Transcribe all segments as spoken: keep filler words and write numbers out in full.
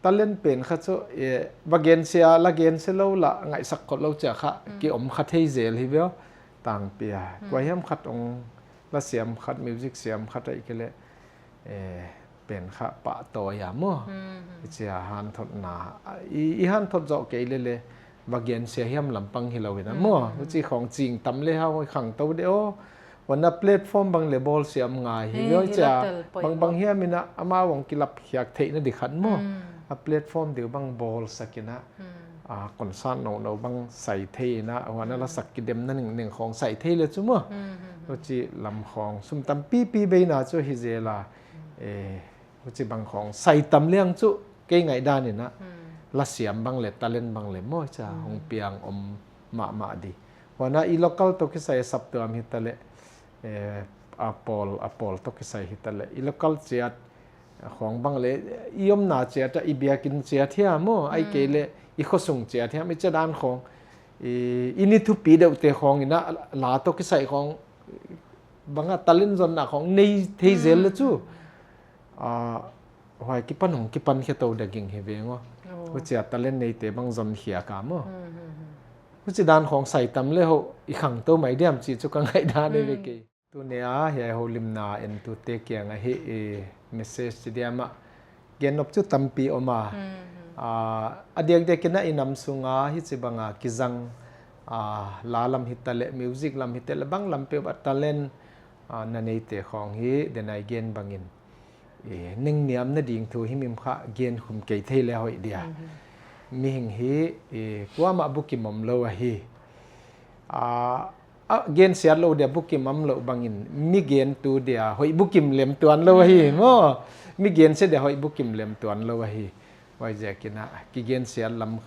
Talent pen kha chu, eh, va gensia, la gensia lou la, ngaihsak khol lou chia kha, ki om kha thei zel hi ve aw, tangpi a. Kua hiam khat ong la siam khat, music siam khat ahihkeileh, eh, pen kha pahtawi a maw. Chia hanthotna, i, i hanthot zoh kei lele, va gensia hiam lampang hilou in a maw. Huchi khong ching tam le hau i khangtou de aw. Huan a platform bang le bawl siam ngai hi ve aw chia. Bang bang hiam in a amau ong kilap khiak theihna di khat maw. A platform deuh bang bawl sak in a, a concert nou nou bang sai thei in a, huan a la sak kidemna ning ning khong sai thei le chu maw. Huchi lam khong sum tampipi bei na chu hi zel a. Eh, huchi bang khong sai tam liang chu kei ngaihdan in a, la siam bang le talent bang le maw chia hong piang om mahmah di. Huan a i local toh kisai saptuam hitaleh, eh, a pawl, a pawl toh kisai hitaleh. I local chiat, khong bang le, i omna chiat a, i biakinn chiat hiam maw, ahihkeileh, i khosung chiat hiam, i chiat dan khong, i, i ni thupi deuh te khong in a, la toh kisai khong, bang a talent zonna khong, nei thei zel le chu. Ah, huai kipan hong kipan khe tou da ging hi veng aw. Huchia talent neite bang zon khia ka maw. Huchi dan khong sai tam le hou i khangtou mai diam chi chu ka ngaihdan ei ve kei. Tuni a hiai houlimna entute kiang ahi i message chi diam a. Gen nop chu tampi om a. Ah, a diakdiak in a i nam sunga hichi bang a kizang, ah, la lam hitaleh, music lam hitaleh, bang lam peuh a talent, ah, na neite khong hi, denai gen bangin. Eh, neng niamna ding thu himhim kha gen khum kei thei le hoih dia. Mihing hi, eh, kuamah bukim om lou ahi. Ah, a, gensiat lou dia bukim om lou bangin, mi gentu dia hoih bukim lem tuan lou ahi, maw. Mi gensia dia hoih bukim lem tuan lou ahi. Huaiziak in a, kigensiat lam,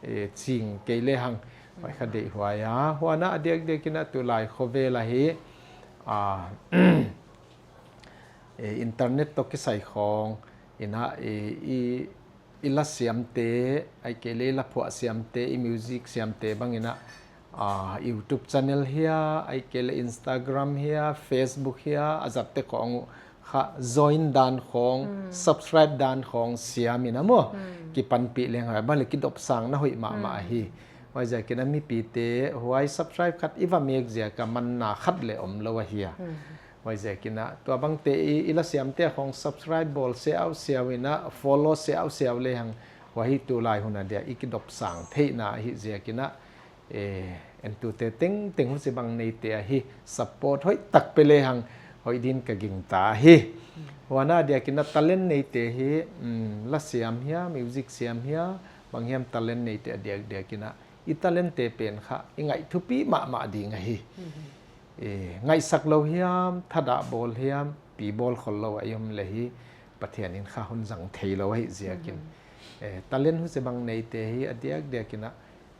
eh, ching kei le hang. Huai kha deihhuai a. Huan a diakdiak in a tulai khovel ahi. Ah, eh, internet toh kisai khong in a, eh, i, i la siamte, ahihkeileh i la phuah siamte, i music siamte bang in a, ah, YouTube channel hia, ahihkeileh Instagram hia, Facebook hia, a zatte khong kha join dan khong, subscribe dan khong siam in a maw. Kipanpih leng hoih, bang le kidopsangna hoih mahmah ahi. Huaiziak in a mipite, huai subscribe khat i va mek ziak a manna khat le om lou ahi a. Huaiziak in a, tua bangte i, i la siamte khong subscribe bawl siausiau in a, follow siausiau le hang, huai hi tulai hun a dia i kidopsang theihna ahi ziak in a, eh, entute tengteng huchi bang neite ahi, support hoih tak pe le hang, hoih din ka gingta hi. Huan a diak in a talent neite hi, mm, la siam hia, music siam hia, bang hiam talent neite a diakdiak in a, i talent te pen kha, i ngaih thupi mahmah ding ahi. Eh, ngaihsak lou hiam, thadah bawl hiam, pi bawl khol lou a i om le hi, Pathian in kha hon zang thei lou ahi ziak in. Eh, talent huchi bang neite hi a diakdiak in a,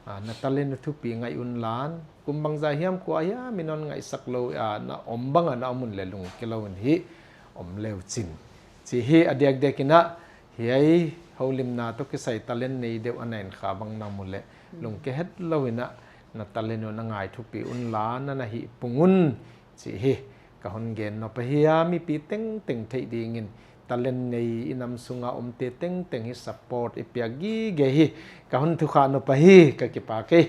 ah, na talent uh thupi ngaih un lan, kum bangzah hiam kua hiam in hon ngaihsak lou, ah, na om bang a na om un le lungke lou un hi, om le uchin. Chi hi a diakdiak in a, hiai houlimna toh kisai talent nei deuh a na en kha bang na mu le, lungke het lou in a, na talent uh na ngai thupi un lan, na na hih pung un, chi hi ka hon gen nop ahi a, mipi tengteng theih dingin talent nei i nam sunga omte tengteng hi support i piak gige hi ka hon thukhak nop ahi, ka kipak hi.